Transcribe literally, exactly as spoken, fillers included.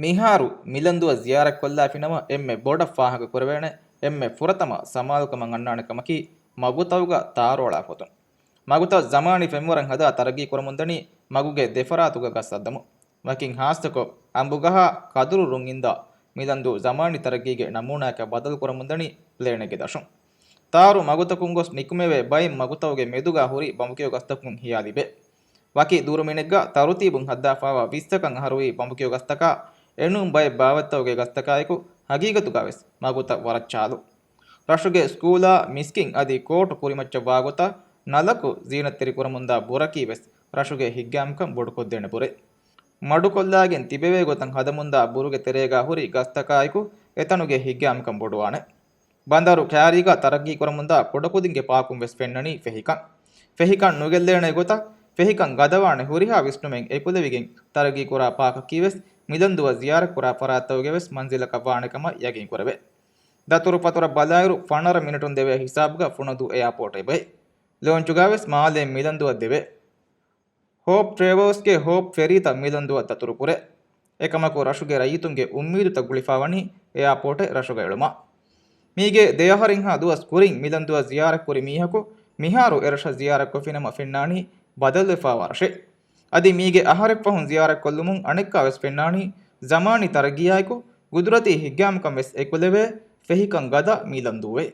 މިހާރު މިލަންދުއަށް ޒިޔާރަތްކޮށްލާފިނަމަ، އެންމެ ބޮޑަށް ފާހަގަކުރެވޭނެ، އެންމެ ފުރަތަމަ ސަމާލުކަމަށް އަންނާނެ ކަމަކީ މަގުތައުގަ ތާރޯޅާ ފޮތުން. މަގުތައް ޒަމާނީ ފެންވަރަށް ހަދާ ތަރައްގީ ކުރަމުންދަނީ މަގުގެ ދެފަރާތުގަ ގަސް ހައްދަމުން. ވަކިން ހާއްސަކޮށް، އަނބުގަހާ ކަދުރު ރުން އިންދާ މިލަންދޫ ޒަމާނީ ތަރައްގީގެ ނަމޫނާއަކަށް ބަދަލުކުރަމުންދަނީ ޕްލޭނެއްގެ ދަށުން. ތާރު މަގުތަކުން ގޮސް ނިކުމެވޭ ބައެއް މަގުތައުގެ މެދުގަ ހުރި ބަނބުކިޔޮ ގަސްތަކުން ހިޔާ ލިބޭ. ވަކި ދުރުމިނެއްގަ ތަރުތީބުން ހައްދާފާވާ ވިއްސަކަށް އަހަރުވީ ބަނބުކިޔޮ ގަސްތަކާ، އެނޫން ބައެއް ބާވަތްތައުގެ ގަސްތަކާއެކު، ހަގީގަތުގަވެސް މަގުތައް ވަރަށް ޗާލު. ރަށުގެ ސްކޫލާ، މިސްކިތް އަދި ކޯޓު ކުރިމައްޗަށް ވާގޮތަށް ނަލަކު ޒީނަތްތެރިކުރަމުންދާ ބުރަކީވެސް ރަށުގެ ހިތްގައިމުކަން ބޮޑުކޮށްދޭނެ ބުރެއް. މަޑުކޮށްލާގެން ތިބެވޭ ގޮތަށް ހަދަމުންދާ ބުރުގެ ތެރޭގާ ހުރި ގަސްތަކާއެކު އެތަނުގެ ހިތްގައިމުކަން ބޮޑުވާނެ. ބަނދަރު ކައިރީގަ ތަރައްގީ ކުރަމުންދާ ކުޑަކުދިންގެ ޕާކުން ވެސް ފެންނަނީ ފެހިކަން. ފެހިކަން ނުގެއްލޭނެ ގޮތަށް ފެހިކަން ގަދަވާނެ ހުރިހާ ވިސްނުމެއް އެކުލެވިގެން ތަރައްގީ ކުރާ ޕާކަކީ ވެސް މިލަންދުއަށް ޒިޔާރަތްކުރާ ފަރާތްތަކުގެ ވެސް މަންޒިލަކަށް ވާނެ ކަމަށް ޔަގީން ކުރެވޭ. ދަތުރުފަތުރަށް ބަލާއިރު ފަނަރަ މިނެޓުން ދެވޭ ހިސާބުގަ ފުނަދޫ އެއާޕޯޓެއް އެބައި. ލޯންޗުގަ ވެސް މާލޭ މިލަންދުއަށް ދެވޭ. ހޯޕް ޓްރެވަލްސްގެ ހޯޕް ފެރީތައް މިލަންދުއަށް ދަތުރުކުރޭ. އެކަމަކު ރަށުގެ ރައްޔިތުންގެ އުއްމީދުތައް ގުޅިފާވަނީ އެއާޕޯޓެއް ރަށުގައި އެޅުމަށް. މީގެ ދެއަހަރެއްހާ ދުވަސް ކުރިން މިލަންދުއަށް ޒިޔާރަތްކުރި މީހަކު މިހާރު އެރަށަށް ޒިޔާރަތްކޮށްފިނަމަ ފެންނާނީ ބަދަލުވެފާވާ ރަށެއް. އަދި މީގެ އަހަރެއްފަހުން ޒިޔާރަތްކޮށްލުމުން އަނެއްކާވެސް ފެންނާނީ ޒަމާނީ ތަރައްގީއާއެކު ގުދުރަތީ ހިތްގައިމުކަން ވެސް އެކުލެވޭ ފެހިކަން ގަދަ މިލަންދޫއެއް.